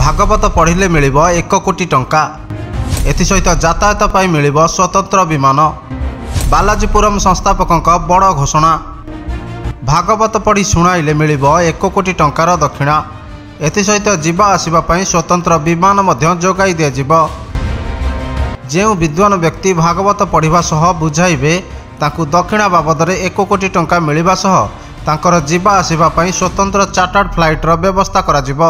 ଭାଗବତ ପଢ଼ିଲେ ମିଳିବ 1 କୋଟି ଟଙ୍କା। ଏଥିସହିତ ଯାତାୟାତ ପାଇଁ ମିଳିବ ସ୍ୱତନ୍ତ୍ର ବିମାନ। ବାଲାଜୀପୁରମ୍ ସଂସ୍ଥାପକଙ୍କ ବଡ଼ ଘୋଷଣା। ଭାଗବତ ପଢ଼ି ଶୁଣାଇଲେ ମିଳିବ 1 କୋଟି ଟଙ୍କାର ଦକ୍ଷିଣା। ଏଥିସହିତ ଯିବା ଆସିବା ପାଇଁ ସ୍ୱତନ୍ତ୍ର ବିମାନ ମଧ୍ୟ ଯୋଗାଇ ଦିଆଯିବ। ଯେଉଁ ବିଦ୍ୱାନ ବ୍ୟକ୍ତି ଭାଗବତ ପଢ଼ିବା ସହ ବୁଝାଇବେ, ତାଙ୍କୁ ଦକ୍ଷିଣା ବାବଦରେ 1 କୋଟି ଟଙ୍କା ମିଳିବା ସହ ତାଙ୍କର ଯିବା ଆସିବା ପାଇଁ ସ୍ୱତନ୍ତ୍ର ଚାର୍ଟାର୍ଡ ଫ୍ଲାଇଟ୍ର ବ୍ୟବସ୍ଥା କରାଯିବ।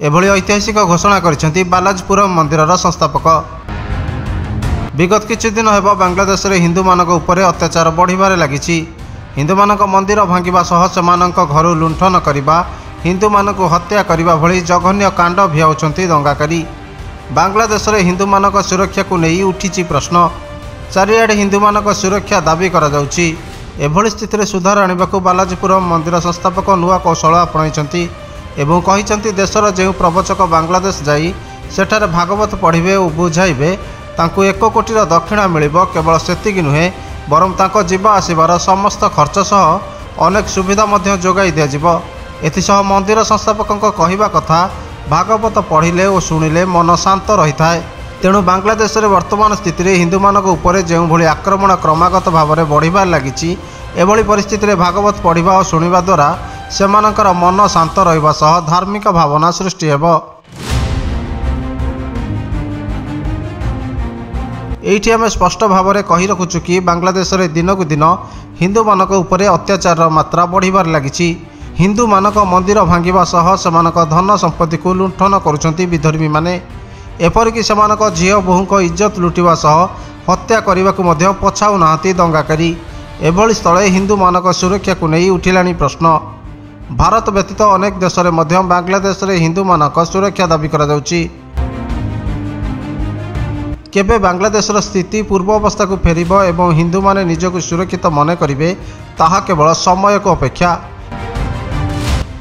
ଏଭଳି ଐତିହାସିକ ଘୋଷଣା କରିଛନ୍ତି ବାଲାଜୀପୁରମ୍ ମନ୍ଦିରର ସଂସ୍ଥାପକ। ବିଗତ କିଛି ଦିନ ହେବ ବାଂଲାଦେଶରେ ହିନ୍ଦୁମାନଙ୍କ ଉପରେ ଅତ୍ୟାଚାର ବଢ଼ିବାରେ ଲାଗିଛି। ହିନ୍ଦୁମାନଙ୍କ ମନ୍ଦିର ଭାଙ୍ଗିବା ସହ ସେମାନଙ୍କ ଘରୁ ଲୁଣ୍ଠନ କରିବା, ହିନ୍ଦୁମାନଙ୍କୁ ହତ୍ୟା କରିବା ଭଳି ଜଘନ୍ୟ କାଣ୍ଡ ଭିଆଉଛନ୍ତି ଦଙ୍ଗାକାରୀ। ବାଂଲାଦେଶରେ ହିନ୍ଦୁମାନଙ୍କ ସୁରକ୍ଷାକୁ ନେଇ ଉଠିଛି ପ୍ରଶ୍ନ। ଚାରିଆଡ଼େ ହିନ୍ଦୁମାନଙ୍କ ସୁରକ୍ଷା ଦାବି କରାଯାଉଛି। ଏଭଳି ସ୍ଥିତିରେ ସୁଧାର ଆଣିବାକୁ ବାଲାଜୀପୁରମ୍ ମନ୍ଦିର ସଂସ୍ଥାପକ ନୂଆ କୌଶଳ ଆପଣାଇଛନ୍ତି ଏବଂ କହିଛନ୍ତି, ଦେଶର ଯେଉଁ ପ୍ରବଚକ ବାଂଲାଦେଶ ଯାଇ ସେଠାରେ ଭାଗବତ ପଢ଼ିବେ ଓ ବୁଝାଇବେ, ତାଙ୍କୁ 1 କୋଟିର ଦକ୍ଷିଣା ମିଳିବ। କେବଳ ସେତିକି ନୁହେଁ, ବରଂ ତାଙ୍କ ଯିବା ଆସିବାର ସମସ୍ତ ଖର୍ଚ୍ଚ ସହ ଅନେକ ସୁବିଧା ମଧ୍ୟ ଯୋଗାଇ ଦିଆଯିବ। ଏଥିସହ ମନ୍ଦିର ସଂସ୍ଥାପକଙ୍କ କହିବା କଥା, ଭାଗବତ ପଢ଼ିଲେ ଓ ଶୁଣିଲେ ମନ ଶାନ୍ତ ରହିଥାଏ। ତେଣୁ ବାଂଲାଦେଶରେ ବର୍ତ୍ତମାନ ସ୍ଥିତିରେ ହିନ୍ଦୁମାନଙ୍କ ଉପରେ ଯେଉଁଭଳି ଆକ୍ରମଣ କ୍ରମାଗତ ଭାବରେ ବଢ଼ିବାରେ ଲାଗିଛି, ଏଭଳି ପରିସ୍ଥିତିରେ ଭାଗବତ ପଢ଼ିବା ଓ ଶୁଣିବା ଦ୍ୱାରା ସେମାନଙ୍କର ମନ ଶାନ୍ତ ରହିବା ସହ ଧାର୍ମିକ ଭାବନା ସୃଷ୍ଟି ହେବ। ଏଇଠି ଆମେ ସ୍ପଷ୍ଟ ଭାବରେ କହି ରଖୁଛୁ କି ବାଂଲାଦେଶରେ ଦିନକୁ ଦିନ ହିନ୍ଦୁମାନଙ୍କ ଉପରେ ଅତ୍ୟାଚାରର ମାତ୍ରା ବଢ଼ିବାରେ ଲାଗିଛି। ହିନ୍ଦୁମାନଙ୍କ ମନ୍ଦିର ଭାଙ୍ଗିବା ସହ ସେମାନଙ୍କ ଧନ ସମ୍ପତ୍ତିକୁ ଲୁଣ୍ଠନ କରୁଛନ୍ତି ବିଧର୍ମୀମାନେ। ଏପରିକି ସେମାନଙ୍କ ଝିଅ ବୋହୂଙ୍କ ଇଜ୍ଜତ ଲୁଟିବା ସହ ହତ୍ୟା କରିବାକୁ ମଧ୍ୟ ପଛାଉନାହାନ୍ତି ଦଙ୍ଗାକାରୀ। ଏଭଳି ସ୍ଥଳେ ହିନ୍ଦୁମାନଙ୍କ ସୁରକ୍ଷାକୁ ନେଇ ଉଠିଲାଣି ପ୍ରଶ୍ନ। ଭାରତ ବ୍ୟତୀତ ଅନେକ ଦେଶରେ ମଧ୍ୟ ବାଂଲାଦେଶରେ ହିନ୍ଦୁମାନଙ୍କ ସୁରକ୍ଷା ଦାବି କରାଯାଉଛି। କେବେ ବାଂଲାଦେଶର ସ୍ଥିତି ପୂର୍ବ ଅବସ୍ଥାକୁ ଫେରିବ ଏବଂ ହିନ୍ଦୁମାନେ ନିଜକୁ ସୁରକ୍ଷିତ ମନେ କରିବେ, ତାହା କେବଳ ସମୟକୁ ଅପେକ୍ଷା।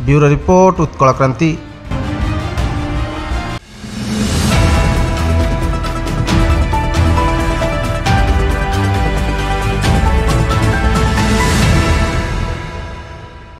Bureau report, Utkal Kranti.